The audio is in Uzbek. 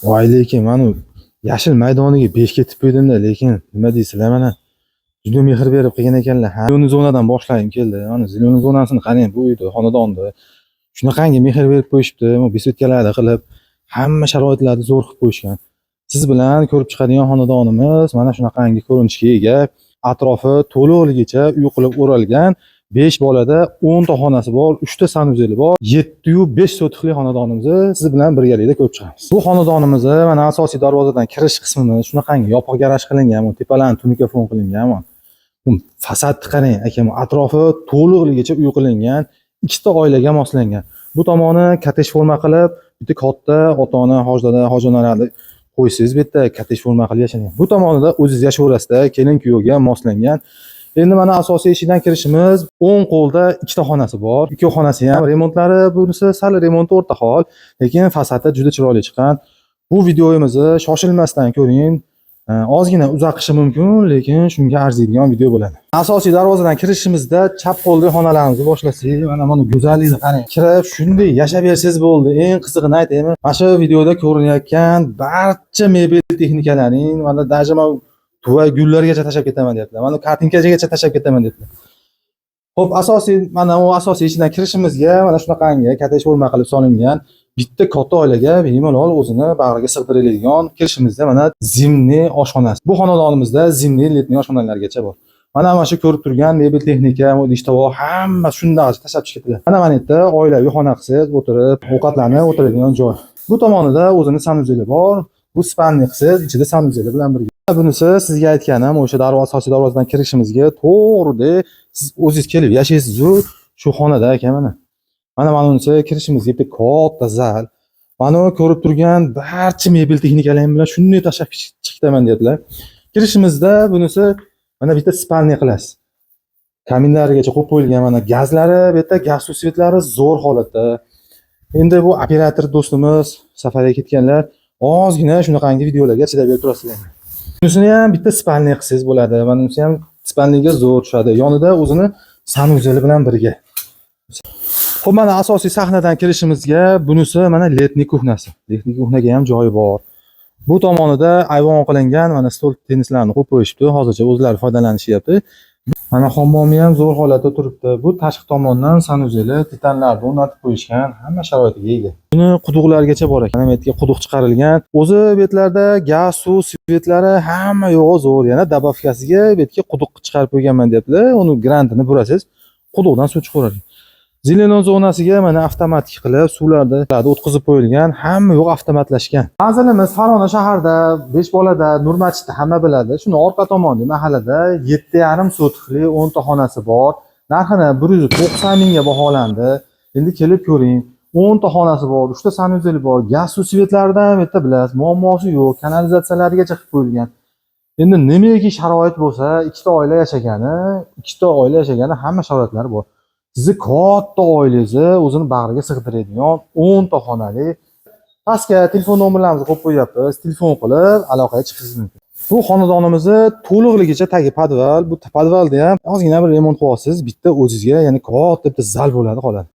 Voy, lekin mana yashil maydoniga besh ketib qo'ydimda, lekin nima deysizlar, mana juda mehr berib qilgan ekanlar. Ha, зелёный zonadan boshlagim keldi. Mana зелёный zonasini qarang, bu uyda, xonadonni. Shunaqangi mehr berib qo'yishibdi, bu беседка larni qilib, hamma sharoitlarni zo'r qilib qo'yishgan. Siz bilan ko'rib chiqadigan xonadonimiz mana shunaqangi ko'rinishga ega. Atrofi to'liqligicha uy qilib o'ralgan. 5 bolada 10 ta xonasi bor, 3 ta санузел i bor, 7,5 sotixli xonadonimizni siz bilan birgalikda ko'rib chiqamiz. Bu xonadonimizni mana asosiy darvozadan kirish qismini shunaqangi yopiq garaj qilingan, bu tepalari tunuka fon qilingan. Bu fasadni qarang, akam, atrofi to'liqligicha uy qilingan, ikkita oilaga moslangan. Bu tomoni kottej forma qilib, bitta katta ota-ona, hoji dada, hoji onalarni qo'ysangiz, bu yerda kottej forma qilib yashagan. Bu tomonida o'zingiz yashayverasizda, kelin kuyovga moslangan. Endi mana asosiy eshikdan kirishimiz, o'ng qo'lda ikkita xonasi bor. Ikki xonasi ham remontlari, bunisi sal remonti o'rta hol, lekin fasadi juda chiroyli chiqqan. Bu videomizni shoshilmasdan ko'ring. Ozgina uzaqishi mumkin, lekin shunga arziydigan video bo'ladi. Asosiy darvozadan kirishimizda chap qo'lda xonalarimizni boshlasak, mana buni go'zalligini qarang. Kirib shunday yashab bersangiz bo'ldi. Eng qizig'ini aytaymi? Mana shu videoda ko'rinayotgan barcha mebel texnikalaring, mana даже man tuvak gullargacha tashlab ketaman deyaptilar. Mana kartinkagacha tashlab ketaman deyaptilar. Xo'p, asosiy mana u asosiy eshikdan kirishimizga mana shunaqangi kottej forma qilib solingan, bitta katta oilaga bemalol o'zini bag'riga sig'diradigan kirishimizda mana зимний oshxonasi. Bu xonadonimizda зимний, летний oshxonalargacha bor. Mana shu ko'rib turgan mebel texnika, idish tovoq hamma shunday tashlab chiqib ketadi. Mana yerda oilaviy xona qilsangiz, o'tirib ovqatlanib o'tiradigan joy. Bu tomonida o'zini санузел i bor. Bu спальный qilsangiz, ichida санузел i bilan birga. Bunisi sizga aytganim, o'sha darvoza, asosiy darvozadan kirishimizga to'g'rida siz o'zingiz kelib yashaysiz-u shu xonada aka mana. Mana unisi kirishimizga bitta katta zal. Mana bu ko'rib turgan barcha mebel texnikalarim bilan shunday tashlab chiqitaman deyaptilar. Kirishimizda bunisi mana bitta спальный qilasiz. Kaminlarigacha qo'yib qo'yilgan, mana gazlari, bu yerda gaz, suv, свет lari zo'r holatda. Endi bu operator do'stimiz safarga ketganlar, ozgina shunaqangi videolarga chidab berib turasizlar. Bunisini ham bitta спальный qilsangiz bo'ladi. Mana bunisi ham спальный ga zo'r tushadi. Yonida o'zini санузел i bilan birga. Xo'p, mana asosiy sahnadan kirishimizga bunisi mana летний кухня si. Летний кухня ga ham joyi bor. Bu tomonida ayvon qilingan, mana stol tennislarni qo'yib qo'yishibdi. Hozircha o'zlari foydalanishyapti. Mana hammomi ham zo'r holatda turibdi. Bu tashqi tomondan санузел i, titanlarni o'rnatib qo'yishgan, hamma sharoitiga ega. Buni quduqlargacha bor ekan. Mana bu yerga quduq chiqarilgan. O'zi bu yerlarda gaz, suv, свет lari hamma yo'g'i zo'r. Yana добавка siga bu yerga quduq chiqarib qo'yganman deyaptilar. Uni grantini burasiz, quduqdan suv chiqaveradi. Зелёный zonasiga mana avtomatik qilib suvlarni o'tkazib qo'yilgan, hamma yo'q avtomatlashgan. Manzilimiz Farg'ona shaharida, 5 bolada Nur masjidni hamma biladi. Shuni orqa tomonda mahallada 7,5 sotixli 10 ta xonasi bor. Narxini 190 mingga baholandi. Endi kelib ko'ring. 10 ta xonasi bor, 3 ta санузел i bor, gaz, suv, свет laridan bu yerda bilasiz, muammosi yo'q, kanalizatsiyalarigacha qilib qo'yilgan. Endi nimaiki sharoit bo'lsa, ikkita oila yashagani hamma sharoitlari bor. Sizni katta oilangizni o'zini bag'riga sig'diradigan 10 ta xonali. Pastga telefon nomerlarimizni qo'yib qo'yyapmiz. Telefon qilib aloqaga chiqishingiz mumkin. Bu xonadonimizni to'liqligicha tagi podval. Bu podvalda ham ozgina bir remont qilib olsangiz, bitta o'zingizga, ya'ni katta bitta zal bo'ladi, qoladi.